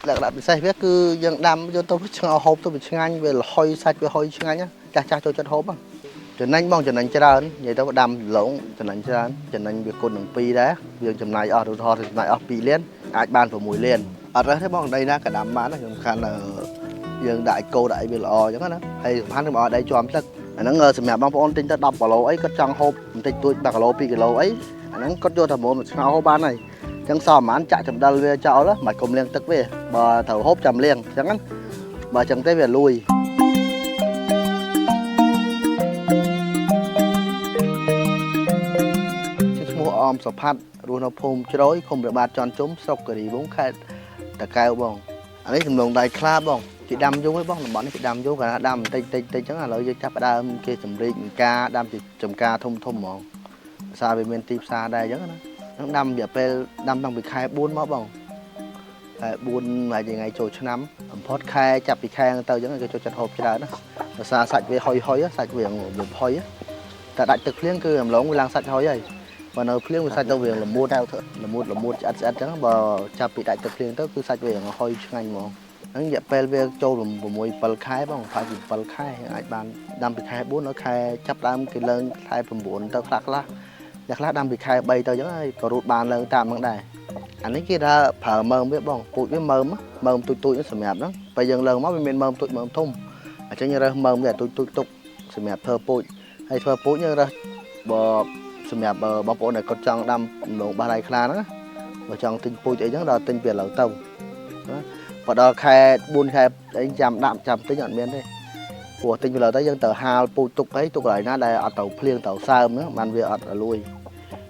លក្ខណៈពិសេសវាគឺយើងដាំយកទៅឆ្ងល់ហូបទៅវាឆ្ងាញ់វាលហុយសាច់វាហុយឆ្ងាញ់ចាស់ចាស់ចូលចិត្តហូបចំណេញបងចំណេញច្រើននិយាយទៅដាំដំឡូងចំណេញច្រើនចំណេញវាគុណនឹង2ដែរយើងចំណាយអស់ឧទាហរណ៍ចំណាយអស់2លានអាចបាន6លានអត់រើសទេបងដីណាក៏ដាំបានសំខាន់យើងដាក់គោដាក់អីវាល្អអញ្ចឹងណាហើយសំខាន់គឺមកដីជាប់ទឹកអាហ្នឹងសម្រាប់បងប្អូនទិញទៅ10គីឡូអីគាត់ចង់ហូបបន្តិចតួច1គីឡូ2គីឡូអីអាហ្នឹងគាត់យកតែមកឆ្ងល់ហូបបានហើយអញ្ចឹងសល់ប្រហែលចាក់ចម្ដិលវាចោលមិនកុំលាងទឹកវាបើត្រូវហូបចាំលាងអញ្ចឹងណាបើអញ្ចឹងទេវាលួយឈ្មោះអមសុផាត់រស់នៅភូមិជ្រោយឃុំព្រះបាទច័ន្ទជុំស្រុកគិរីវង្សខេត្តតាកែវបងអានេះដំឡូងដៃខ្លាបងគេដាំយូរហើយបងតំបន់នេះគេដាំយូរគាត់ថាដាំបន្តិចតិចតិចចឹងឥឡូវយើងចាប់ផ្ដើមគេសម្រេចការដាំជាចំការធំធំហ្មងភាសាវាមានទីផ្សារដែរចឹងណានឹងដាំរយៈពេលដាំតាំងពីខែ4មកបងខែ4ហើយថ្ងៃចូលឆ្នាំបំផុតខែចាប់ពីខែទៅចឹងគេចូលចិត្តហូបច្រើនណាភាសាសាច់វាហុយហុយសាច់វាវាហុយតែដាច់ទឹកភ្លៀងគឺអំឡុងវាឡើងសាច់ហុយហើយបើនៅភ្លៀងវាសាច់ទៅវាល្មួតល្មួតល្មួតឆ្អិតឆ្អិតចឹងបើចាប់ពីដាច់ទឹកភ្លៀងទៅគឺសាច់វាហុយឆ្ងាញ់ហ្មងហ្នឹងរយៈពេលវាចូល6 7ខែបងប្រហែលជា7ខែអាចបានដាំពីខែ4ដល់ខែចាប់ដើមគេឡើងខែ9ទៅខ្លះខ្លះអ្នកខ្លះដាំពីខែ3ទៅអញ្ចឹងហើយក៏រូតបានឡើងតាមហ្នឹងដែរអានេះគេថាប្រើមើមវាបងពូជវាមើមមើមទូចទូចសម្រាប់ហ្នឹងពេលយើងឡើងមកវាមានមើមទូចមើមធំអញ្ចឹងយើងរើសមើមវាទូចទូចទុកសម្រាប់ធ្វើពូជហើយធ្វើពូជយើងរើសបើសម្រាប់បងប្អូនដែលគាត់ចង់ដាំដំឡូងបាសដៃខ្លាហ្នឹងបើចង់ទិញពូជអីចឹងដល់ទិញពីឥឡូវទៅបើដល់ខែ4ខែអីចាំដាក់ចាំទិញអត់មានទេព្រោះទិញពីឥឡូវទៅយើងត្រូវហាលពូជទុកអីទុកកន្លែងណាដែលអត់ត្រូវភ្លៀងត្រូវសើមហ្នឹងបានវាអត់លួយ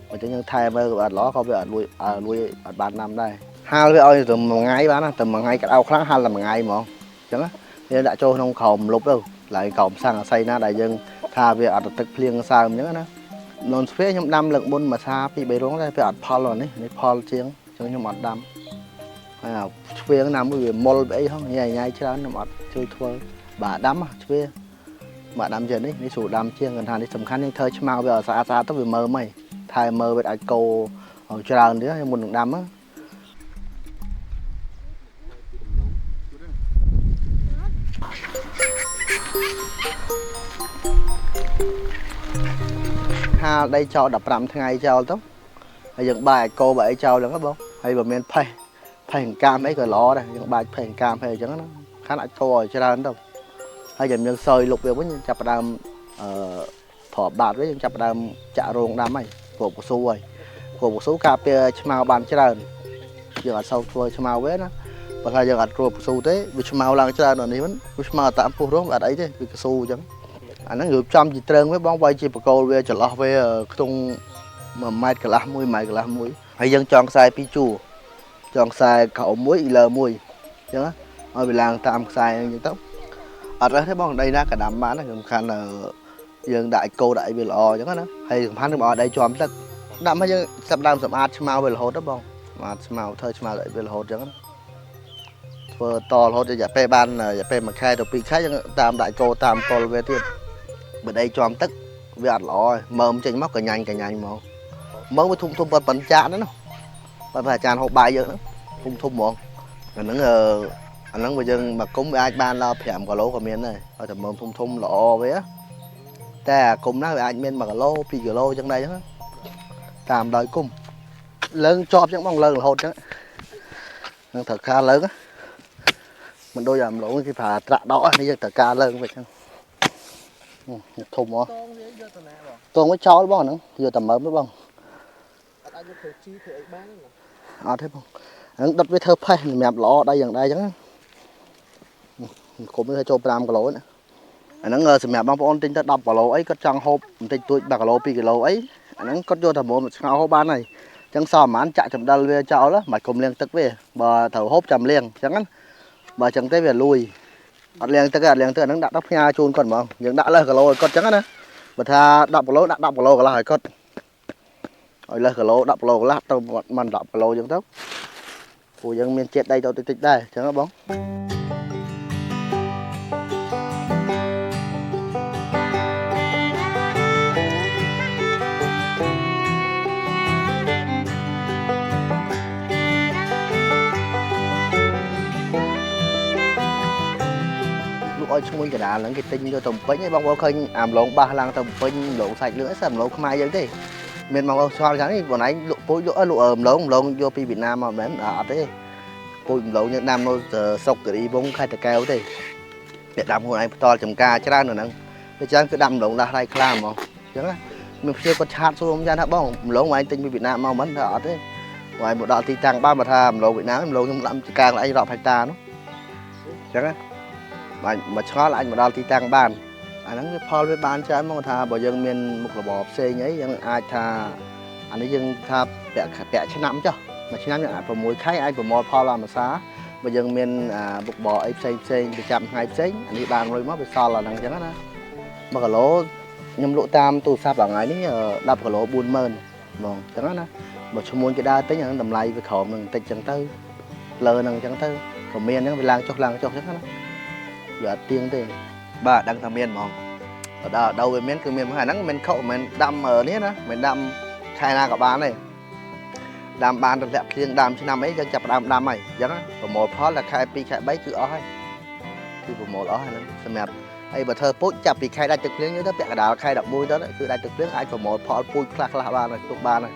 បើចឹងយើងថែមើលក៏អត់ល្អក៏វាអត់លួយលួយអត់បានដាំដែរហាលវាឲ្យទៅមួយថ្ងៃបានណាតែមួយថ្ងៃក្តៅខ្លាំងហាលតែមួយថ្ងៃហ្មងអញ្ចឹងយើងដាក់ចូលក្នុងក្រោមលុបទៅកន្លែងក្រោមស័ង្កសីណាដែលយើងថាវាអត់ទឹកភ្លៀងសើមអញ្ចឹងណាននស្វាខ្ញុំដាំលើកមុនមួយសា2 3រងតែវាអត់ផលនេះនេះផលជាងអញ្ចឹងខ្ញុំអត់ដាំហើយឆ្វៀងណាមួយវាមុលអីហងញ៉ៃញ៉ៃច្រើនខ្ញុំអត់ជួយធ្វើបាទដាំឆ្វៀបាទដាំជាងនេះនេះស្រួលដាំជាងគាត់ថានេះសំខាន់យើងធ្វើឆ្មៅវាឲ្យស្អាតស្អាតទៅវាមើមហីថែមើវាអាចកោឲ្យច្រើនទៀតមុននឹងដាំហាលដីចោល15ថ្ងៃចោលទៅហើយយើងបាយកោបើអីចោលហ្នឹងបងហើយបើមានផេះផេះអង្កាមអីក៏ល្អដែរយើងបាច់ផេះអង្កាមផេះអញ្ចឹងណាខានអាចកោឲ្យច្រើនទៅហើយចាំយើងសើយលុបវាវិញចាប់ផ្ដើមអឺព្រោះបាតវាយើងចាប់ផ្ដើមចាក់រោងដាំហើយគ្រាប់កស៊ូហើយគ្រាប់កស៊ូការពារឆ្មៅបានច្រើនយើងអត់សូវធ្វើឆ្មៅវាណាបើថាយើងអត់គ្រាប់កស៊ូទេវាឆ្មៅឡើងច្រើនដល់នេះវាឆ្មៅតាមពុះរោងអត់អីទេវាកស៊ូអញ្ចឹងអាហ្នឹងរៀបចំជាត្រឹងវាបងវាយជាបកគោលវាចន្លោះវាខ្ទង់1ម៉ែត្រកន្លះ1ម៉ែត្រកន្លះមួយហើយយើងចងខ្សែ2ជួរចងខ្សែក្រោមមួយលើមួយអញ្ចឹងឲ្យវាឡើងតាមខ្សែហ្នឹងអញ្ចឹងទៅអត់រើសទេបងដីណាក៏ដាំបានសំខាន់យើងដាក់គោដាក់អីវាល្អអញ្ចឹងណាហើយសំខាន់គឺមកឲ្យដីជាប់ទឹកដាក់មកយើងចាប់ដើមសម្អាតឆ្មៅវារហូតទៅបងសម្អាតឆ្មៅធ្វើឆ្មៅអីវារហូតអញ្ចឹងណាធ្វើតរហូតរយៈពេលបានរយៈពេល1ខែទៅ2ខែយើងតាមដាក់គោតាមកុលវាទៀតបើដីជាប់ទឹកវាអត់ល្អមើមចេញមកកញ្ញាញ់កញ្ញាញ់ហ្មងមើមវាធំធំប៉ុនចាក់ហ្នឹងណាបើអាចារ្យហូបបាយយើងហ្នឹងធំធំហ្មងអាហ្នឹងអាហ្នឹងបើយើងមកគុំវាអាចបានដល់5គីឡូក៏មានដែរឲ្យតែមើមធំធំល្អវាតែអាគុំណាវាអាចមាន1គីឡូ2គីឡូអញ្ចឹងដែរអញ្ចឹងតាមដោយគុំលើងជាប់អញ្ចឹងបងលើងរហូតអញ្ចឹងនឹងត្រូវការលើងមិនដូចអាម្លងគេប្រើត្រាក់ដកនេះយើងត្រូវការលើងវិញអញ្ចឹងធំហ៎តងវាចោលបងហ្នឹងយកតែមើមទេបងអត់អាចយកធ្វើជីធ្វើអីបានទេអត់ទេបងហ្នឹងដុតវាធ្វើផេះសម្រាប់ល្អដែរយ៉ាងដែរអញ្ចឹងគុំវាចូល5គីឡូណាអាហ្នឹងសម្រាប់បងប្អូនទិញទៅ10គីឡូអីគាត់ចង់ហូបបន្តិចតួច1គីឡូ2គីឡូអីអាហ្នឹងគាត់យកតែមកឆ្ងល់ហូបបានហើយអញ្ចឹងសល់ប្រហែលចាក់ចម្ដិលវាចោលមិនកុំលាងទឹកវាបើត្រូវហូបចាំលាងអញ្ចឹងណាបើអញ្ចឹងទេវាលួយអត់លាងទឹកទេអត់លាងទឹកអាហ្នឹងដាក់ទៅផ្ញើជូនគាត់ហ្មងយើងដាក់លើសគីឡូឲ្យគាត់អញ្ចឹងណាបើថា10គីឡូដាក់10គីឡូកន្លះឲ្យគាត់ឲ្យលើសគីឡូ10គីឡូកន្លះទៅមិន10គីឡូអញ្ចឹងទៅព្រោះយើងមានជាតិដីទៅតិចតិចដែរអញ្ចឹងបង ឲ្យឈ្មោះកដាលហ្នឹងគេទិញយកទៅពេញឯងបងប្អូនឃើញអាម្លងបាសឡើងទៅពេញម្លងសាច់លឿងអីសិម្លងខ្មែរយើងទេមានបងប្អូនឆ្ងល់ចឹងនេះបងឯងលក់ពូជលក់លក់ម្លងម្លងយកពីវៀតណាមមកមិនមែនអត់ទេពូជម្លងយើងដាំនៅស្រុកគិរីវង្សខេត្តតាកែវទេអ្នកដាំខ្លួនឯងផ្ទាល់ចំការច្រើននៅហ្នឹងដូច្នេះគឺដាំម្លងដាស់ដៃខ្លាហ្មងអញ្ចឹងណាមានភ្ញៀវគាត់ឆាតសួរខ្ញុំយ៉ាងថាបងម្លងឯងទិញពីវៀតណាមមកមិនថាអត់ទេបងឯងមកដល់ទីតាំងបានបើថាម្លងវៀតណាមម្លងខ្ញុំដាំចំការឯងរាប់ហិកតានោះអញ្ចឹងណាបាទមកឆ្ងល់អាចមកដល់ទីតាំងបានអាហ្នឹងវាផលវាបានច្រើនមកថាបើយើងមានមុខរបរផ្សេងអីយើងអាចថាអានេះយើងថាពាក់ពាក់ឆ្នាំចុះមួយឆ្នាំយើងអាច6ខែអាចប្រមូលផលបានមួយសាបើយើងមានមុខរបរអីផ្សេងផ្សេងប្រចាំថ្ងៃផ្សេងអានេះបានលុយមកវាសល់អាហ្នឹងអញ្ចឹងណា1គីឡូខ្ញុំលក់តាមទូរស័ព្ទថ្ងៃនេះ10គីឡូ40000ហ្មងអញ្ចឹងណាបើឈ្មួញគេដើរទិញអាហ្នឹងតម្លៃវាក្រោមនឹងបន្តិចអញ្ចឹងទៅលើនឹងអញ្ចឹងទៅក៏មានហ្នឹងវាឡើងចុះឡើងចុះអញ្ចឹងណាវាអត់ទៀងទេបាទដឹងថាមានហ្មងដល់ដល់វាមានគឺមានហ្នឹងអាហ្នឹងមិនខុសមិនដាំនេះណាមិនដាំខែណាក៏បានដែរដាំបានទម្លាក់ភ្លៀងដើមឆ្នាំអីយើងចាប់ដើមដាំហើយអញ្ចឹងប្រមូលផលដល់ខែ2ខែ3គឺអស់ហើយគឺប្រមូលអស់ហ្នឹងសម្រាប់ហើយបើធ្វើពូជចាប់ពីខែដាច់ទឹកភ្លៀងទៅពាក់កណ្ដាលខែ11ទៅគឺដាច់ទឹកភ្លៀងអាចប្រមូលផលពូជខ្លះខ្លះបានហើយទុកបានហើយ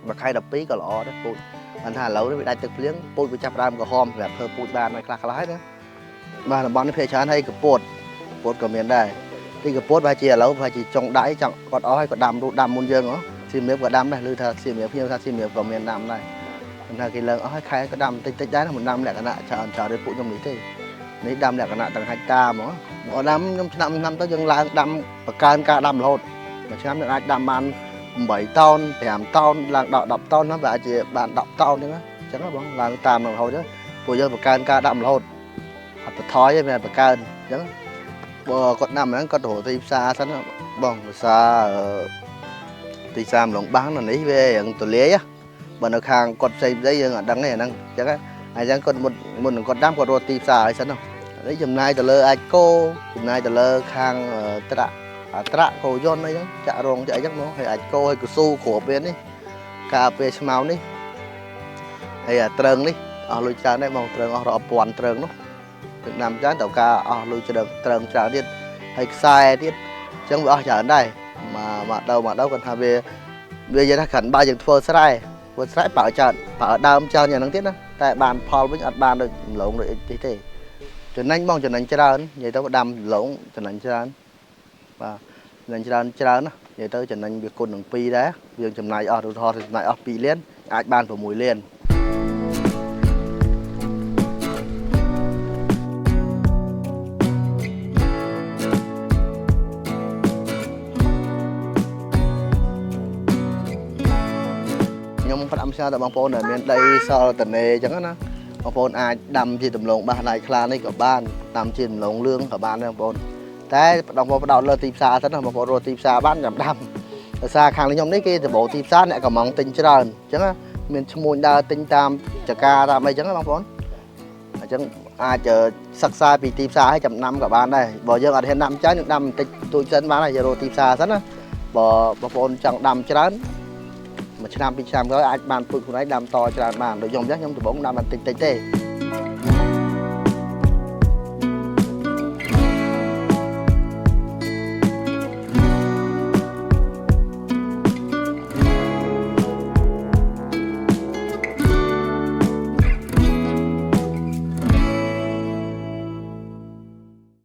បើខែ12ក៏ល្អដែរពូជបានថាឥឡូវនេះវាដាច់ទឹកភ្លៀងពូជវាចាប់ដើមក្រហមសម្រាប់ធ្វើពូជបានហើយខ្លះខ្លះហើយណាបាទតំបន់នេះភាគច្រើនហើយកពតពតក៏មានដែរទីកពតប្រហែលជាឥឡូវប្រហែលជាចុងដៃចង់គាត់អស់ហើយក៏ដាំរូដាំមុនយើងហ៎សៀមរាបក៏ដាំដែរឬថាសៀមរាបខ្ញុំថាសៀមរាបក៏មានដាំដែរខ្ញុំថាគេឡើងអស់ហើយខែក៏ដាំតិចតិចដែរមិនដាំលក្ខណៈច្រើនច្រើនដូចពួកខ្ញុំនេះទេនេះដាំលក្ខណៈទាំងហិកតាហ្មងមកដាំខ្ញុំឆ្នាំឆ្នាំទៅយើងឡើងដាំបង្កើនការដាំរហូតមួយឆ្នាំយើងអាចដាំបាន8តោន5តោនឡើងដល់10តោនហ្នឹងវាអាចជាបាន10តោនអញ្ចឹងអញ្ចឹងបងឡើងតាមរហូតទៅពួកយើងបង្កើនការដាំរហូតអត់ថយទេវាបង្កើនអញ្ចឹងបើគាត់ដាំហ្នឹងគាត់រកទីផ្សារសិនបងភាសាទីផ្សារម្លងបាំងនៅនេះវារៀងទលាយបើនៅខាងគាត់ផ្សេងផ្សេងយើងអត់ដឹងទេអាហ្នឹងអញ្ចឹងអញ្ចឹងគាត់មុនមុននឹងគាត់ដាំគាត់រកទីផ្សារឲ្យសិននេះចំណាយទៅលើអាចគោចំណាយទៅលើខាងត្រាក់ត្រាក់គោយន្តអីហ្នឹងចាក់រងចាក់អីចឹងមកហើយអាចគោហើយកស៊ូគ្រាប់វានេះការពារឆ្មៅនេះហើយអាត្រឹងនេះអស់លុយច្រើនដែរបងត្រឹងអស់រាប់ពាន់ត្រឹងនោះទឹកដាំច្រើនត្រូវការអស់លុយត្រឹងត្រឹងច្រើនទៀតហើយខ្សែទៀតអញ្ចឹងវាអស់ច្រើនដែរមកមកដល់គាត់ថាវានិយាយថាគ្រាន់បើយើងធ្វើស្រែធ្វើស្រែបើច្រើនបើដើមច្រើនយ៉ាងហ្នឹងទៀតណាតែបានផលវិញអត់បានដូចម្លងដូចអីទេចំណេញបងចំណេញច្រើននិយាយទៅដាំម្លងចំណេញច្រើនបាទចំណេញច្រើនច្រើនណានិយាយទៅចំណេញវាគុណនឹង2ដែរយើងចំណាយអស់ឧទាហរណ៍ចំណាយអស់2លានអាចបាន6លានខ្ញុំផ្ដាំផ្ញើដល់បងប្អូនដែលមានដីសល់តនេអញ្ចឹងណាបងប្អូនអាចដាំជាដំឡូងបាសដៃខ្លានេះក៏បានដាំជាដំឡូងលឿងក៏បានដែរបងប្អូនតែបងប្អូនផ្ដោតលើទីផ្សារសិនណាបងប្អូនរកទីផ្សារបានចាំដាំដោយសារខាងខ្ញុំនេះគេសម្បូរទីផ្សារអ្នកកំងទិញច្រើនអញ្ចឹងមានឈ្មួញដើរទិញតាមចការតាមអីអញ្ចឹងណាបងប្អូនអញ្ចឹងអាចសិក្សាពីទីផ្សារឲ្យចំណាំក៏បានដែរបើយើងអត់ហ៊ានដាំច្រើនយើងដាំបន្តិចតួចសិនបានហើយយើងរកទីផ្សារសិនណាបើបងប្អូនចង់ដាំច្រើនមួយឆ្នាំពីរឆ្នាំក្រោយអាចបានពូជខ្លួនឯងដាំតច្រើនបានដូចខ្ញុំអញ្ចឹងខ្ញុំដំបូងដាំបន្តិចតិចទេ